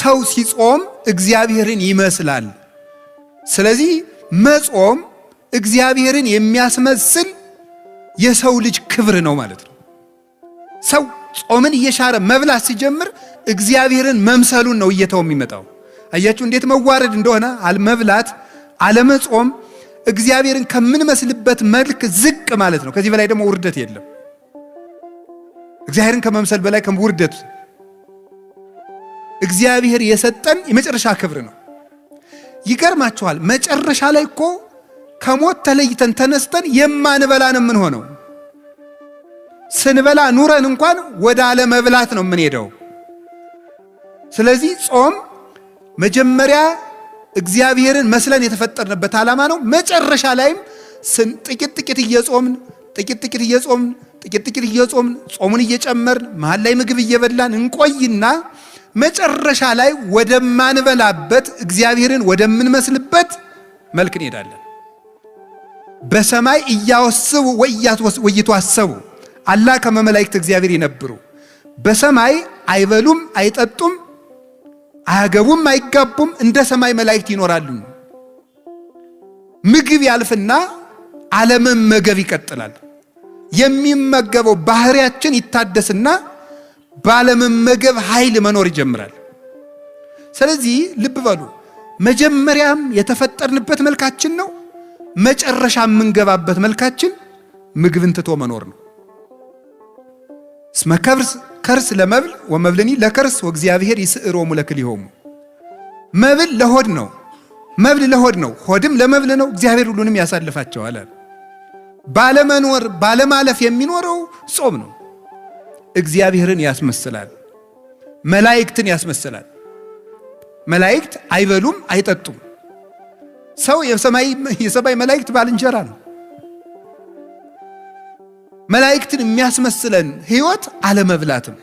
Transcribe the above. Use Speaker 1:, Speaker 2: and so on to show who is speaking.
Speaker 1: ሰው ሲጾም እግዚአብሔርን ይመስላል። ስለዚህ መጾም እግዚአብሔርን የሚያስመስል የሰው ልጅ ክብር ነው ማለት ነው። ሰው ጾምን እየሻረ መብላት ሲጀምር እግዚአብሔርን መምሰሉን ነው እየተው የሚመጣው። አያችሁ እንዴት መዋረድ እንደሆነ። አለመብላት፣ አለመጾም እግዚአብሔርን ከምንመስልበት መልክ ዝቅ ማለት ነው። ከዚህ በላይ ደግሞ ውርደት የለም። እግዚአብሔርን ከመምሰል በላይ ውርደት እግዚአብሔር የሰጠን የመጨረሻ ክብር ነው። ይገርማችኋል። መጨረሻ ላይ እኮ ከሞት ተለይተን ተነስተን የማንበላ ነው የምንሆነው። ስንበላ ኑረን እንኳን ወደ አለመብላት ነው የምንሄደው። ስለዚህ ጾም መጀመሪያ እግዚአብሔርን መስለን የተፈጠርንበት ዓላማ ነው። መጨረሻ ላይም ጥቂት ጥቂት እየጾምን፣ ጥቂት ጥቂት እየጾምን፣ ጥቂት ጥቂት እየጾምን፣ ጾሙን እየጨመርን፣ መሀል ላይ ምግብ እየበላን እንቆይና መጨረሻ ላይ ወደማንበላበት፣ እግዚአብሔርን ወደምንመስልበት መልክ እንሄዳለን። በሰማይ ኢያወስቡ ወኢይትዋሰቡ አላ ከመ መላእክት እግዚአብሔር ይነብሩ። በሰማይ አይበሉም፣ አይጠጡም፣ አያገቡም፣ አይጋቡም፣ እንደ ሰማይ መላእክት ይኖራሉ። ምግብ ያልፍና አለመመገብ ይቀጥላል። የሚመገበው ባህሪያችን ይታደስና ባለመመገብ ኃይል መኖር ይጀምራል። ስለዚህ ልብ በሉ፣ መጀመሪያም የተፈጠርንበት መልካችን ነው። መጨረሻ የምንገባበት መልካችን ምግብን ትቶ መኖር ነው። እስመ ከርስ ለመብል ወመብልኒ ለከርስ ወእግዚአብሔር ይስዕሮሙ ለክልኤሆሙ። መብል ለሆድ ነው። መብል ለሆድ ነው። ሆድም ለመብል ነው። እግዚአብሔር ሁሉንም ያሳልፋቸዋል። ባለመኖር ባለማለፍ የሚኖረው ጾም ነው። እግዚአብሔርን ያስመስላል። መላእክትን ያስመስላል። መላእክት አይበሉም፣ አይጠጡም። ሰው የሰማይ መላእክት ባልንጀራ ነው። መላእክትን የሚያስመስለን ሕይወት አለመብላትም